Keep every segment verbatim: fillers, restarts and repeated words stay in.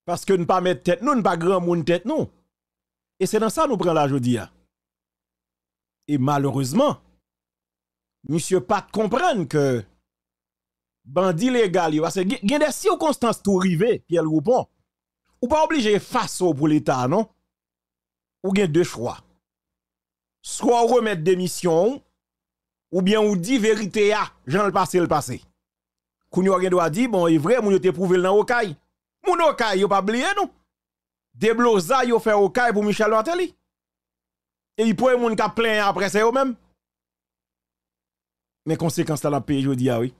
Paske n pa mèt tèt nou, n pa granmoun tèt nou. E se nan sa nou pran la jodi a. E malerezman, misye pa t konprann ke bandi legal yo, paske gen, gen de sikonstans tou rive, Pierre Louis Poupon, ou pa oblije efase w pou Leta, non. Ou gen de chwa. Swa w remèt demisyon w, oubyen ou di verite a, jan l pase, l pase. Kounye a w gen dwa di, bon, e vre, moun yo te pwouve l nan Okay. Moun Okay, yo pa bliye nou. Deblozay yo fè Okay pou Michel Martelly. E premye moun k ap plenyen apre, se yo menm. Men konsekans la n ap peye jodi a, wi.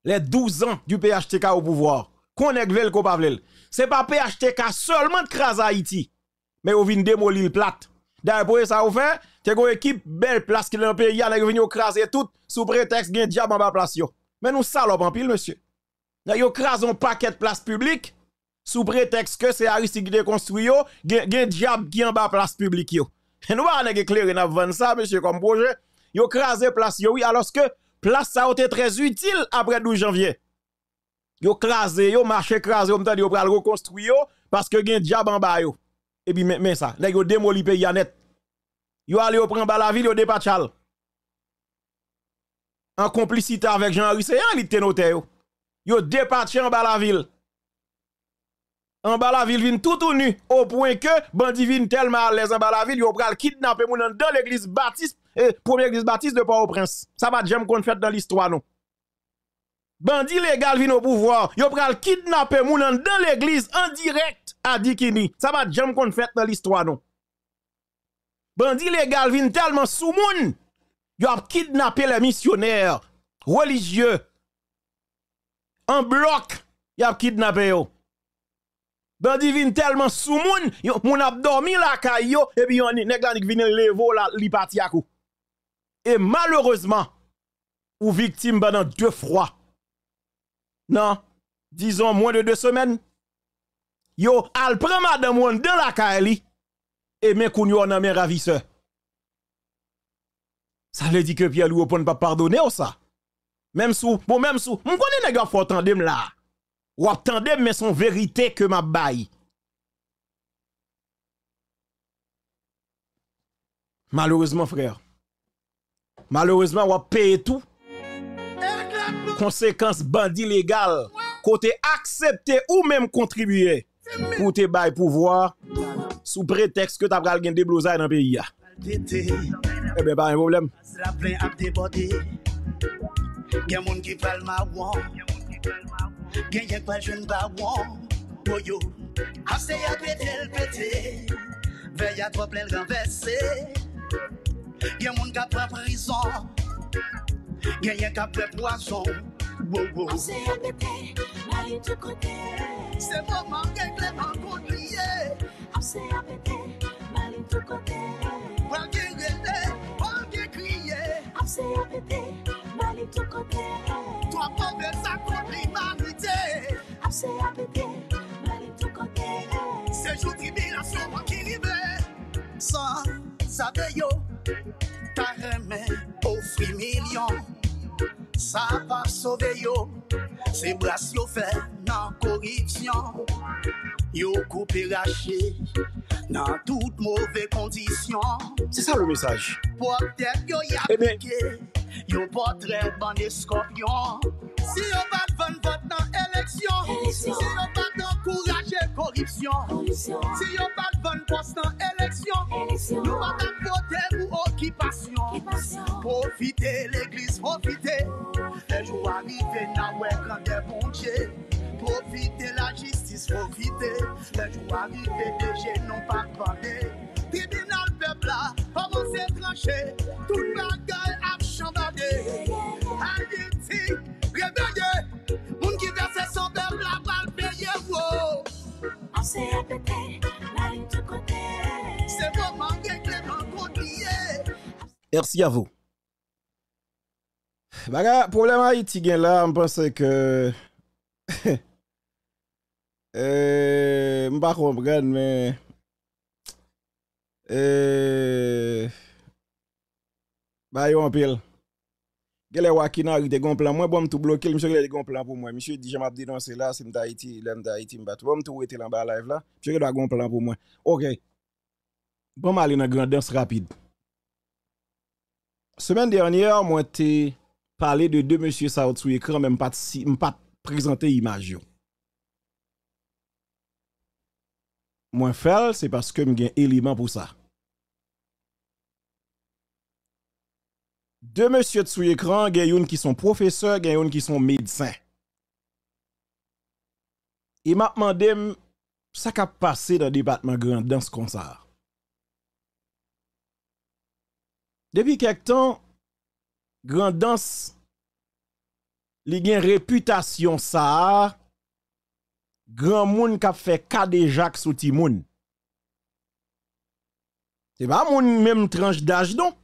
Les douze ans du P H T K au pouvoir. Kon nèg vle l, kon pa vle l. Se pa P H T K sèlman t kraze Ayiti, men yo vin demoli l plat. Dayè, premye sa yo fè, te gen yon ekip bèl plas ki nan peyi a, nèg yo vin yo kraze tout sou pretèks gen dyab anba plas yo. Men nou salòp anpil, mesye. Nèg yo kraze yon pakèt plas piblik sou pretèks ke se Aristide ki te konstwi yo, gen, gen dyab ki anba plas piblik yo. Nou pa nèg eklere n ap vann sa, mesye, kòm pwojè. Yo kraze plas yo, wi, alòske plas sa yo te trè itil apre douz janvye. Yo kraze yo, mache kraze yo, m tande yo pral rekonstwi yo, paske gen dyab anba yo. Epi men, men sa, nèg yo demoli peyi a nèt. Yo ale, yo pran Anba Lavil, yo depatcha l. An konplisite avèk Jean Henry Céant, li te notè yo. Yo depatche Anba Lavil. Anba Lavil vin toutouni, o pwen ke bandi vin tèlman alèz Anba Lavil, yo pral kidnape moun anndan legliz batis, e, premye legliz batis de Pòtoprens. Sa pa t janm konn fèt nan listwa, non. Bandi legal vin o pouvwa, yo pral kidnape moun anndan legliz an dirèk a Dikini. Sa pa t janm konn fèt nan listwa, non. Bandi legal vin tèlman sou moun, yo ap kidnape lè misyonè relijye. An blòk, y ap kidnape yo. Bandi vin tèlman sou moun, yo, moun ap dòmi lakay yo, epi yon nèg la annik vin leve w la, li pati ak ou. E malerezman, ou viktim pandan de fwa. Nan, dizon, mwen de de semèn, yo al pran madanm ou anndan lakay li, e men kounye a w nan men ravisè. Sa vle di ke Pierre Louis Opon p ap padone w sa. Menm si w, bon, menm si w, m konnen nèg yo ap fè w tande m la. W ap tande m, men se yon verite ke m ap bay. Malerezman, frè. Malerezman, w ap peye tou konsekans bandi legal kote aksepte ou menm kontribye pou te bay pouvwa sou pretèks ke ta pral gen deblozay nan peyi a. Ebyen, pa gen pwoblèm. Laplen ap debòde. Gen moun ki pral mawon. Genyen k pral jwenn bawon. Woyo. Ase a pete l pete. Vèy a twò plen l ranvèse. Gen moun k ap pran prizon. Genyen k ap bwè pwazon. Wowo. Ase a pete, malin tou kote. Se moman regle an kont li ye. Ap se a pete, malin tou kote. Pral gen rele, pral gen kriye. Ap se a pete, malin tou kote. Twòp move zak kont limanite. Ap se a pete, malin tou kote. Se jou tribilasyon an ki rive. San save yo ta renmen ofri milyon. Sa p ap sove yo. Se bras yo fè nan koripsyon. Yo koupe rache nan tout move kondisyon. Se sa le mesaj. Pwòp tèt yo y ap pike. Yo pòtrè bann eskòpyon. Si yo pa t vann vòt nan eleksyon, si yo pa t ankouraje koripsyon, si yo pa t vann pòs nan eleksyon, nou pa t ap vote pou okipasyon. Pwofite legliz, pwofite. Lè jou a rive, n a wè grandè Bondye. Pwofite lajistis, pwofite. Lè jou a rive, de jenou pa bande. Tribinal pèp la kòmanse tranche. Tout bagay ap chanbade. Ayiti, reveye. Moun ki vèse san pèp la pral peye, wo. Ap se a pete, malin tou kote. Se moman regle an kont li ye. Merci à vous. Bagay, pwoblèm Ayiti gen la, m panse ke, eh, m pa konprann, men, eh, ba yo anpil. Genlè Wakinari te gon plan mwen, bon, m tou bloke l, misye genlè te gon plan pou mwen. Misye di jan m ap denonse la, si m t Ayiti, lè m t Ayiti, m pa tou, bon, m tou rete l anba live la. Misye genlè gon plan pou mwen. Ok. Bon, m ale nan Grandans rapid. Semèn dènyè, mwen te pale de de mesye sa yo sou ekran, men m pa t si, m pa t prezante imaj yo. Mwen fè l, se paske m gen eleman pou sa. De mesye t sou ekran, gen youn ki son pwofesè, gen youn ki son medsen. E m ap mande m, sa k ap pase nan depatman Grandans konsa a? Depi kèk tan, Grandans, li gen repitasyon sa a, granmoun k ap fè kadejak sou timoun. Se pa moun menm tranch daj non.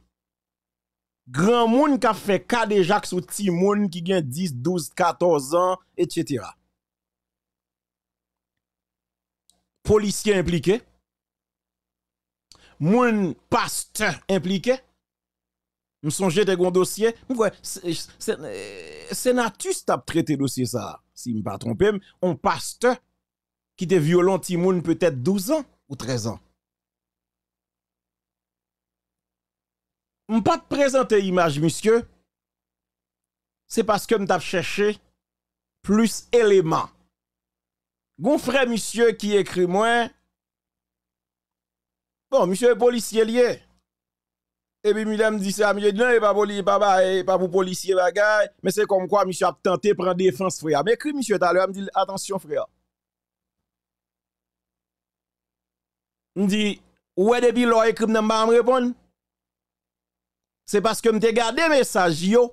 Granmoun k ap fè kadejak sou timoun ki gen dis, douz, katòz an, etsetera. Polisye enplike. Moun pastè enplike. M sonje te gon dosye, m kwè se- se- Senatus t ap trete dosye sa a, si m pa twonpe m, on pastè ki te vyole on timoun petèt douz an ou trèz an. M pa t prezante imaj misye, se paske m t ap chèche plis eleman. Gon frè misye ki ekri mwen, bon, misye e polisye li ye. Epi mi lè m di sa, misye di non, e pa poli-, e pa ba-, e pa pou polisye bagay, men se kòmkwa misye ap tante pran defans frè a. M ekri misye talè a, m di l, atansyon frè. M di, ou wè depi lè w ekri m nan m pa janm reponn? Se paske m te gade mesaj yo,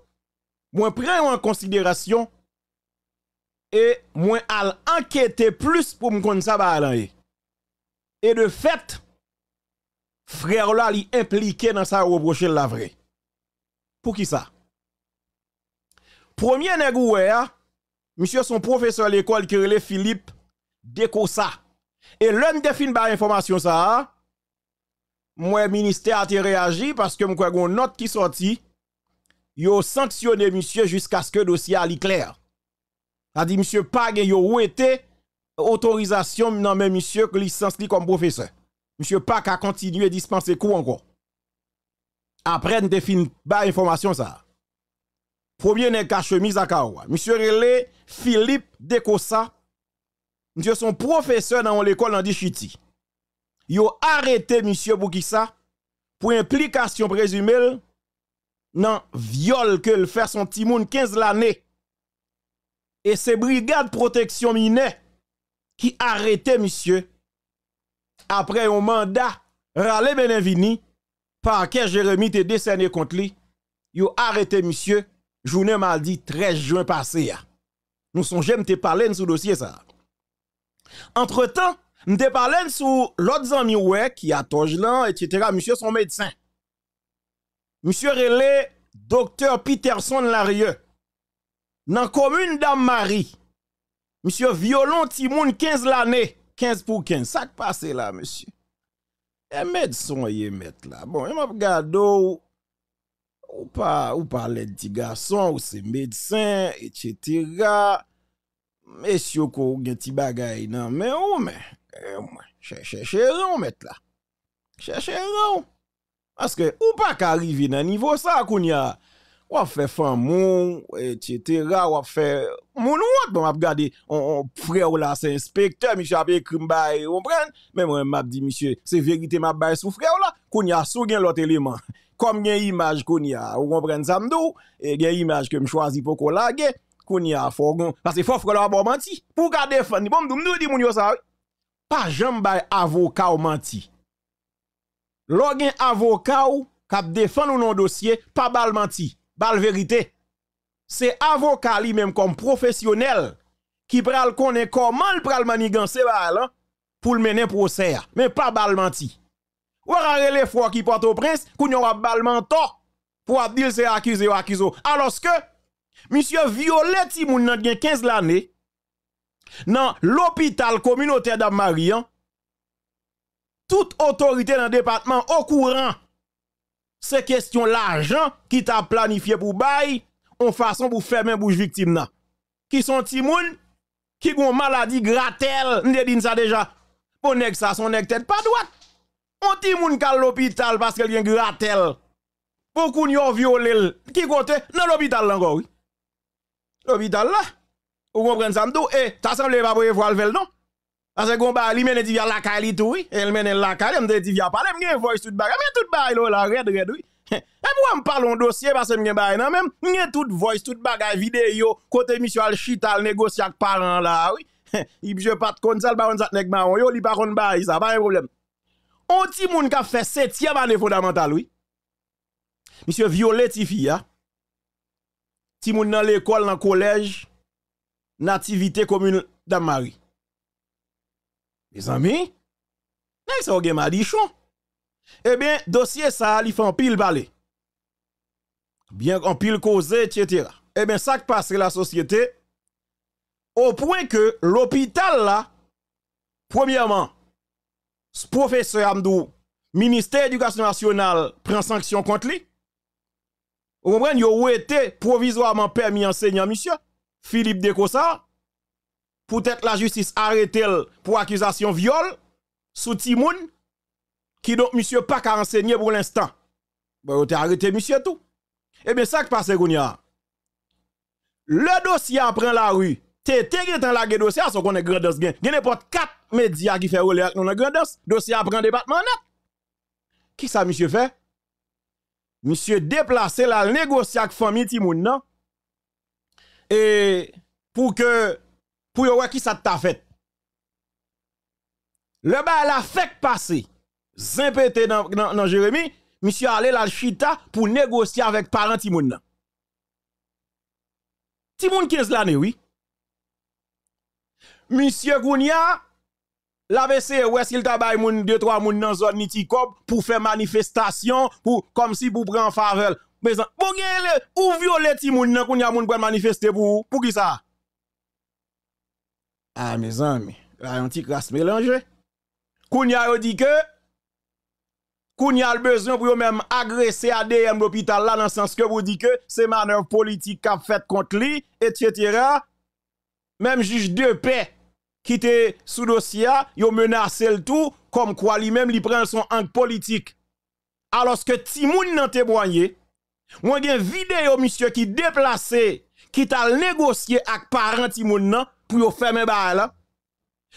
mwen pran yo an konsiderasyon, e mwen al ankete plis pou m konn sa bagay lan ye. E de fèt, frè w la, li enplike nan sa yo repwoche l la vre. Poukisa? Premye nèg ou wè a, misye se yon pwofesè lekòl ki rele Philippe Decossa. E lè n te fin bay enfòmasyon sa a, m wè ministè a te reyaji paske m kwè gon nòt ki sòti, yo sanksyone misye jiskaske dosye a li klè. Sa di misye pa gen, yo wete otorizasyon nan men misye, lisans li kòm pwofesè. Misye pa ka kontinye dispanse kou ankò. Apre n te fin bay enfòmasyon sa a. Premye nèg ka chemiz a kawo a. Misye rele Philippe Decossa. Misye se yon pwofesè nan yon lekòl nan Dichiti. Yo arete misye pou kisa? Pou enplikasyon prezime l nan vyòl ke l fè sou yon timoun kenz lane. E se Brigad Pwoteksyon Minè ki arete misye apre yon manda rale mennen vini pakè Jeremi te desène kont li. Yo arete misye jounen madi trèz jen pase a. Nou sonje m te pale n sou dosye sa a. Antretan, m te pale n sou lòt zanmi w wè ki atòj lan, etsetera. Misye se yon medsen. Misye rele Doktè Peterson Larieux. Nan komin Dam Mari, misye vyole yon timoun kenz lane. Kenz pou kenz. Sa k pase la, mesye? E medsen w ye mèt la. Bon, e m ap gade w, ou pa, ou pa lèd ti gason, ou se medsen, etsetera. Mesye, ou ko gen ti bagay nan men w, men, e mwen, chèche ran w mèt la. Chèche ran w. Paske ou pa ka rive nan nivo sa kounye a. W ap fè fanmi w, etsetera, w ap fè moun wont. Bon, m ap gade, on, on, frè w la se enspektè, misye ap ekri m bay, ou konprann? Men mwen, m ap di misye, se verite m ap bay sou frè w la. Kounye a, si w gen lòt eleman, kòm gen imaj kounye a, ou konprann sa m di w, e gen imaj ke m chwazi poko lage, kounye a, fò w gon, paske fò frè w la ba w manti. Pou w ka defann li, bon, m di w, m toujou di moun yo sa, wi. Pa janm bay avoka w manti. Lè w gen avoka w k ap defann ou nan yon dosye, pa ba l manti, ba l verite. Se avoka li menm kòm pwofesyonèl ki pral konnen kòman l pral manniganse bagay lan pou l mennen pwosè a. Men pa ba l manti. Ou pa ka rele frè w ki Pòtoprens, kounye a w ap ba l mantò pou w ap di l se akize yo akize w. Alòske, misye vyole timoun nan t gen kenz lane nan lopital kominotè Dam Mari an. Tout otorite nan depatman okouran. Se kesyon lajan ki t ap planifye pou bay yon fason pou fèmen bouch viktim nan. Ki se yon timoun ki gen yon maladi gratèl, m te di n sa deja. Bon, nèg sa se yon nèg tèt pa dwat. Yon timoun k al lopital paske l gen gratèl. Bon, kounye a w vyole l. Ki kote? Nan lopital la ankò, wi. Lopital la. Ou konprann sa m di w? E, ta sanble e pa premye fwa l fè l, non. Paske gon bagay, li mennen tifi a lakay li tou, wi. E l mennen l lakay li, m te di tifi a pale, m gen voice tout bagay. M gen tout bagay la, la, rèd, rèd, wi. Epi w wè m pale yon dosye, paske m gen bagay nan men m. M gen tout voice, tout bagay, videyo, kote misye al chita, al negosye ak paran an la, wi. Misye pa t konn sa, l pa konn sa k nèg mawon yo, li pa konn bagay sa, pa gen pwoblèm. On timoun k ap fè setyèm ane fondamantal, wi. Misye vyole tifi a. Timoun nan lekòl, nan kolèj Nativite, komin Dam Mari. Mezanmi, nèg sa yo gen madichon. Ebyen, dosye sa a, li fè anpil pale. Byen, anpil koze, etsetera. Ebyen, sa k pase, lasosyete, o pwen ke lopital la, premyèman, s-, pwofesè a, m di w, Ministè Edikasyon Nasyonal pran sanksyon kont li. Ou konprann? Yo wete pwovizwaman pèmi ansenyan misye, Philippe Descossard, poutèt lajistis arete l pou akizasyon vyòl sou timoun, kidonk misye pa ka ansenye pou lenstan. Bon, yo te arete misye tou. Ebyen, sa k pase kounye a? Lè dosye a pran lari, T T gentan lage dosye a, sa w konnen Grandans gen. Gen nenpòt kat medya ki fè relè ak nou nan Grandans, dosye a pran depatman an nèt. Kisa misye fè? Misye deplase l al negosye ak fanmi timoun nan. E pou ke, pou yo wè kisa t ta fèt. Lè bagay la fèk pase, zen pete nan, nan, nan Jeremi, misye ale l al chita pou negosye avèk paran timoun nan. Timoun kenz lane, wi. Misye kounye a, l ap eseye wè si l ta bay moun, de twa moun nan zòn li ti kòb pou fè manifestasyon, pou, kòmsi pou pran favè l. Mezan-, bon, gen le, ou vyole timoun nan, kounye a moun pral manifeste pou ou. Poukisa? A, mezanmi, la yon ti kras melanje. Kounye a yo di ke, kounye a l bezwen pou yo menm agrese A D M lopital la, nan sans ke pou di ke se manèv politik k ap fèt kont li, etsetera. Menm jij de pè ki te sou dosye a, yo menase l tou, kòmkwa li menm li pran l se yon ang politik. Alòske timoun nan temwaye, mwen gen videyo misye ki deplase, ki t al negosye ak paran timoun nan pou yo fèmen bagay la.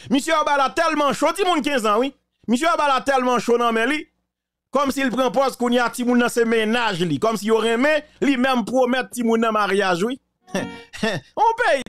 Misye anba la tèlman cho, timoun kenz an, wi. Misye anba la tèlman cho nan men li, kòmsi l pran pòz kounye a timoun nan se mennaj li, kòmsi yo renmen, li menm pwomèt timoun nan maryaj, wi. On peyi